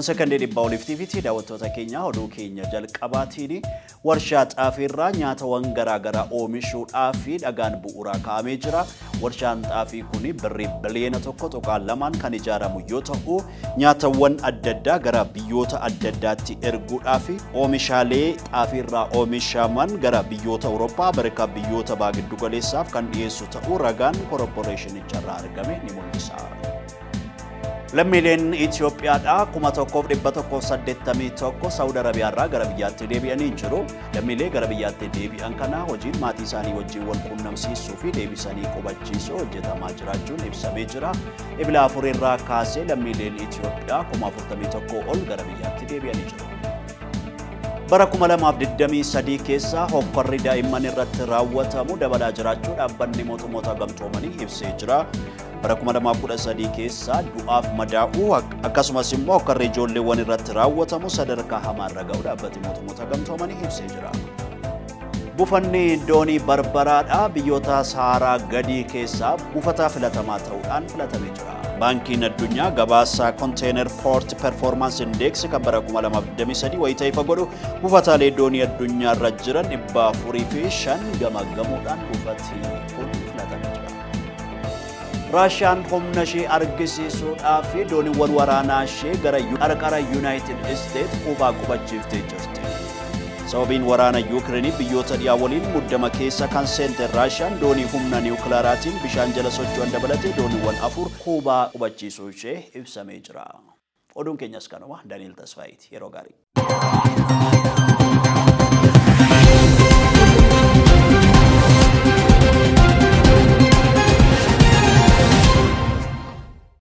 Kun sekondii 100 oliif TV'ti daawwattoota keenya oduu keenya jalqabaatiin warshaa xaafiirraa nyaatawwan garaagaraa oomishuudhaaf dhagaan bu'uuraa kaa'amee jira. Warshaan xaafii kun birrii biliyoona 1.2 kan ijaaramu yoo ta'u nyaatawwan adda addaa gara biyyoota adda addaatti erguudhaaf oomishaalee xaafiirraa oomishaman gara biyyoota Awurooppaa, Ameerikaa, biyyoota baha giddu galeessaaf kan dhiyeessu ta'uu ragaan koorporeeshinicharraa argame ni mul'isa. Lammiileen Itoophiyaadhaa 1181 Saawud Arabiyaarraa gara biyyaatti deebi'anii jiru. Lammiilee gara biyyaatti deebi'an kana hojiin maatii isaanii wajjin wal quunnamsiisuu fi deebisanii qubachiisuu hojjetamaa jiraachuun ibsamee jira. Ebila 4 irraa kaasee lammiileen Itoophiyaa 41,000 ol gara biyyaatti deebi'anii jiru. Bara 2023 keessa hokkorri daa'imman irratti raawwatamu dabalaa jiraachuu dhaabbanni mootummoota gamtoomanii ibsee jira. Bara 2013 keessa du'aaf madaa'uu akkasumas immoo hokkorri ijoolleewwan irratti raawwatamu sadarkaa hamaarra ga'uu dhaabbati mootummoota gamtoomanii ibsee jira. Buufanni doonii Barbaraadhaa biyyoota Saharaa gadii keessaa buufata filatamaa ta'uudhaan filatamee jira. Baankiin addunyaa gabaasa Container Port Performance Index kan bara 2023 wayita ifa godhu buufataalee doonii addunyaarra jiran 405 gamaggamuudhaan buufati kun filatamee jira. Raashiyaan humna ishee argisiisuudhaaf dooniiwwan waraanaa ishee gara qarqara Yuunaayitid Isteet Kuubaa qubachiiftee jirti. Sababiin waraana Yuukireenii biyyoota dhiyaa waliin muddama keessa kan seente Raashiyaan doonii humna niwukilaaraatiin bishaan jala socho'an dabalatee dooniiwwan 4 Kuubaa qubachiisuu ishee ibsamee jira. Oduun keenyas kanuma. Daani'el Tasfaayiiti. Yeroo gaarii.